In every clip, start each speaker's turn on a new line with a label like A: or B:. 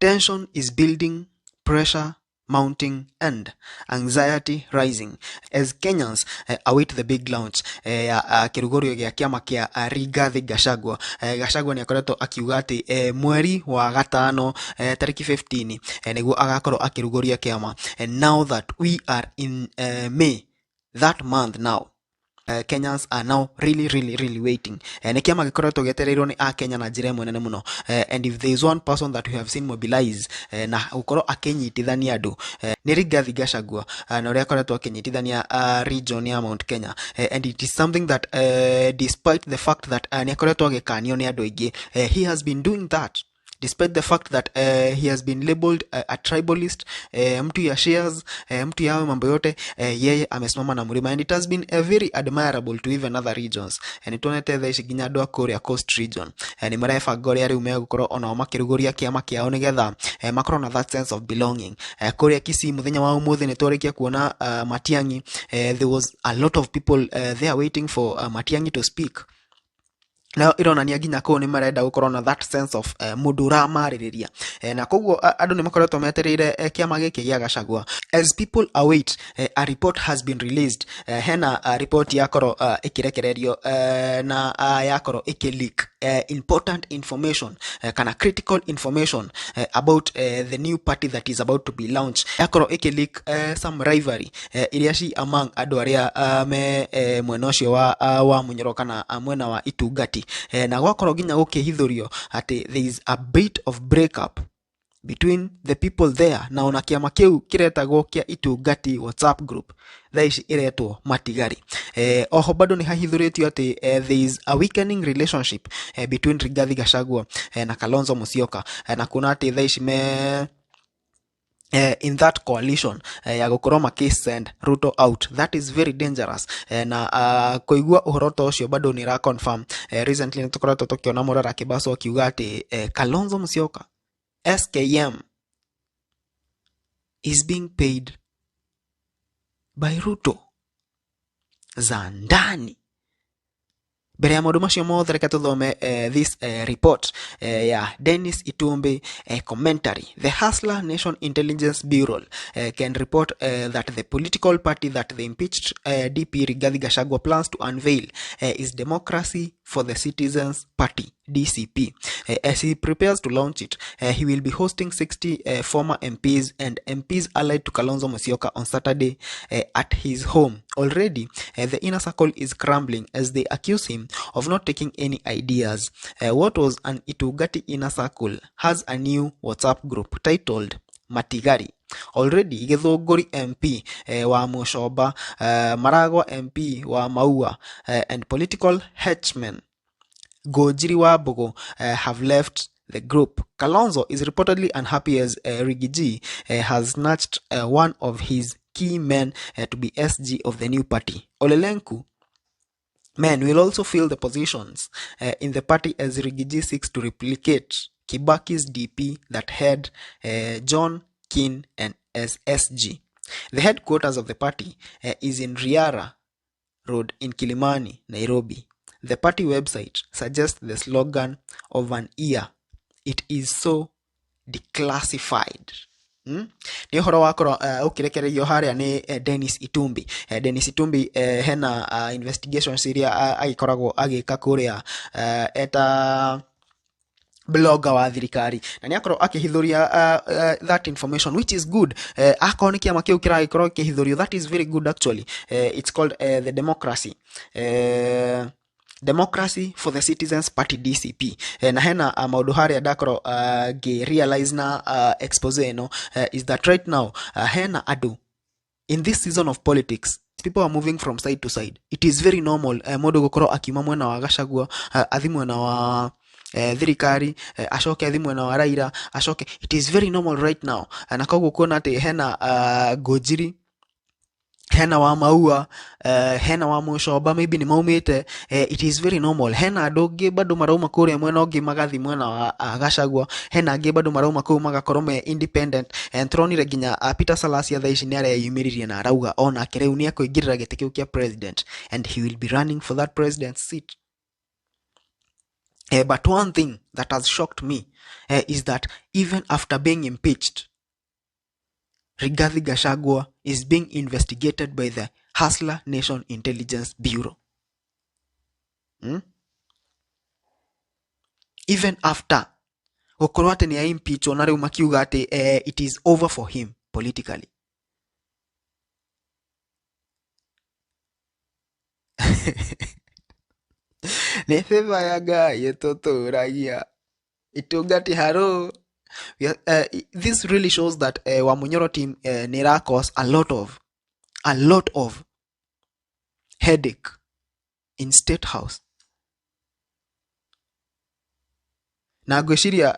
A: Tension is building, pressure mounting and anxiety rising as Kenyans await the big launch ya kĩrugũrio gĩa kĩama kĩa Rigathi Gachagua. Gachagua nĩ akoretwo akiuga atĩ mweri wa gatano tarĩki 15 nĩguo agakorwo akĩrugũria kĩama. And now that we are in May, that month now, Kenyans are now really really really waiting. Nĩ kĩama gĩkoretwo gĩetereirwo nĩ akenya na njĩra ĩmwe nene mũno. And if there is one person that we have seen mobilize na gũkorwo akĩnyitithania andũ, nĩ Rigathi Gachagua, na ũrĩa akoretwo akĩnyitithania region ya Mount Kenya. And it is something that despite the fact that nĩ akoretwo agĩkanio nĩ andũ aingĩ, he has been doing that despite the fact that he has been labeled a tribalist, mtu ya shares, mtu ya mambo yote, yeye amesimama na mlima and it has been very admirable to even other regions. Nĩ tuonete thaa ici nginya andũ a kũrĩa Coast region nĩ marebanga ũrĩa rĩu megũkorwo onao makĩrugũria kĩama kĩao nĩgetha makorwo na that sense of belonging. Kũrĩa Kisii mũthenya wa ũmũthĩ nĩ twarĩkia kuona Matiang'i. There was a lot of people there waiting for Matiang'i to speak. Nayo ironania nginya kũu nĩ marenda gũkorwo na that sense of mũndũ ũramarĩrĩria, na koguo andũ nĩ makoretwo metereire kĩama gĩkĩ gĩa Gachagua. As people await, a report has been released. Hena report yakorwo ĩkĩrekererio na yakorwo ĩkĩ leak important information kana critical information about the new party that is about to be launched. Yakorwo ĩkĩ leak some rivalry iria ci among andũ arĩa me mwena ũcio wa Munyoro kana mwena wa Itungati, na gwakorwo nginya gũkĩhithũrio atĩ there is a bit of breakup between the people there, na ona kĩama kĩu kĩretagwo kĩa Itungati WhatsApp group thaa ici ĩretwo Matigari. Oho bado nĩ hahithũrĩtio atĩ there is a weakening relationship between Rigathi Gachagua na Kalonzo Musyoka, na kuona atĩ thaa ici me in that coalition ya gũkorwo makĩ Ruto out. That is very dangerous. Na kũigua ũhoro ta ũcio bado nĩ ra confirm recently nĩ tũkoretwo tũkĩona Morara Kebaso akiuga atĩ Kalonzo Musyoka, SKM, is being paid by Ruto za ndani. Mbere ya maũndũ macio mothe, reke tũthome this report ya Dennis Itumbi commentary. The Hustler Nation Intelligence Bureau can report that the political party that the impeached DP Rigathi Gachagua plans to unveil is Democracy for the Citizens Party, DCP. As he prepares to launch it, he will be hosting 60 former MPs and MPs allied to Kalonzo Musyoka on Saturday at his home. Already, the inner circle is crumbling as they accuse him of not taking any ideas. What was an Itungati inner circle has a new WhatsApp group titled Matigari. Already, Githunguri MP wa Mucomba, Maragwa MP wa Maua, and political henchmen Gojiri wa Mbogo have left the group. Kalonzo is reportedly unhappy as Riggy G has snatched one of his key men to be SG of the new party. Ole Lenku men will also fill the positions in the party as Riggy G seeks to replicate Kibaki's DP that had John Kin and as SG. The headquarters of the party is in Riara Road in Kilimani, Nairobi. The party website suggests the slogan of an ear. It is so declassified. Nĩ ũhoro wakorwo ũkĩrekererio harĩa nĩ Dennis Itumbi. Dennis Itumbi hena investigations iria agĩkoragwo agĩka kũrĩa eta blogger wa thirikari, na nĩ akorwo akĩhithũria that information, which is good. Akorwo nĩ kĩama kĩu kĩragĩkorwo kĩhithũrio, that is very good actually. It's called the Democracy for the Citizens Party, DCP. Na hena maũndũ harĩa ndakorwo ngĩ realize na expose ĩno is that right now hena andũ in this season of politics, people are moving from side to side. It is very normal mũndũ gũkorwo akiuma mwena wa Gachagua, athi mwena wa thirikari, acoke athi mwena wa Raila, acoke. It is very normal right now. Na koguo kuona atĩ hena Ngũnjiri, hena wa Maua, hena wa Mũcomba, maybe nĩ maumĩte. It is very normal. Hena andũ angĩ bado marauma kũrĩa mwena ũngĩ magathi mwena wa Gachagua. Hena angĩ bado marauma kũu magakorwo me independent. Tũronire nginya Peter Salasya thaa ici nĩ areyumĩririe na arauga onake rĩu nĩ ekũingĩrĩra gĩtĩ kĩu kĩa president and he will be running for that president seat. But one thing that has shocked me is that even after being impeached, Rigathi Gachagua is being investigated by the Hustler Nation Intelligence Bureau. Even after gũkorwo atĩ nĩ aimpeachwo na rĩu makiuga atĩ it is over for him politically. Nĩ favor ya Ngai ĩtũtũragia itungati haro. Yeah, this really shows that Wamunyoro team nĩ ĩra cause a lot of headache in State House. Na ngwĩciria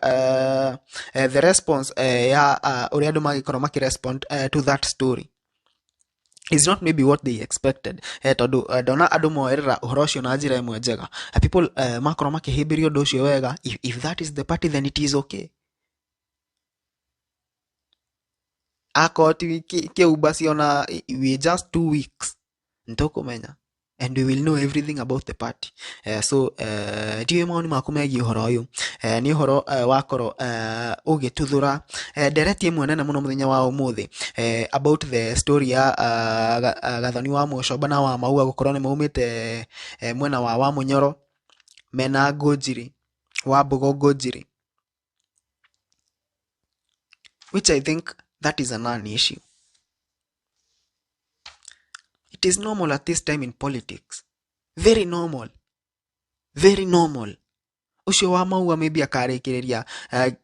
A: the response ya ũrĩa andũ magĩkorwo makĩrespond to that story is not maybe what they expected, tondũ ndona andũ moerera ũhoro ũcio na njĩra ĩmwe njega. People makorwo makĩhĩmbĩria ũndũ ũcio wega. If that is the party, then it is okay. Akorwo ti kĩu basi, ona we just 2 weeks nĩtũkũmenya and we will know everything about the party. So ndiũĩ mawoni maku megiĩ ũhoro ũyũ. Nĩ ũhoro wakorwo ũgĩtuthũra ndereti ĩmwe nene mũno mũthenya wa ũmũthĩ about the story ya Gathoni wa Mũcomba na wa Maua gũkorwo nĩ maumĩte mwena wa Wamunyoro mena Ngũnjiri wa Mbogo Ngũnjiri, which I think that is a non-issue. It is normal at this time in politics. Very normal. Very normal. Ũcio wa Maua maybe akarĩkĩrĩria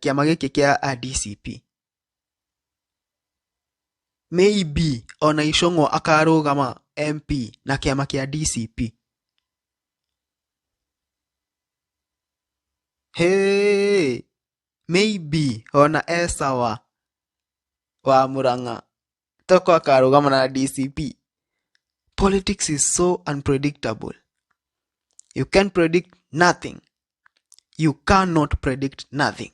A: kĩama gĩkĩ kĩa DCP. Maybe ona Icũng'wa akarũgama MP na kĩama kĩa DCP. Hey, maybe ona Esawa wa Murang'a toko akarũgama na DCP. Politics is so unpredictable. You can predict nothing. You cannot predict nothing.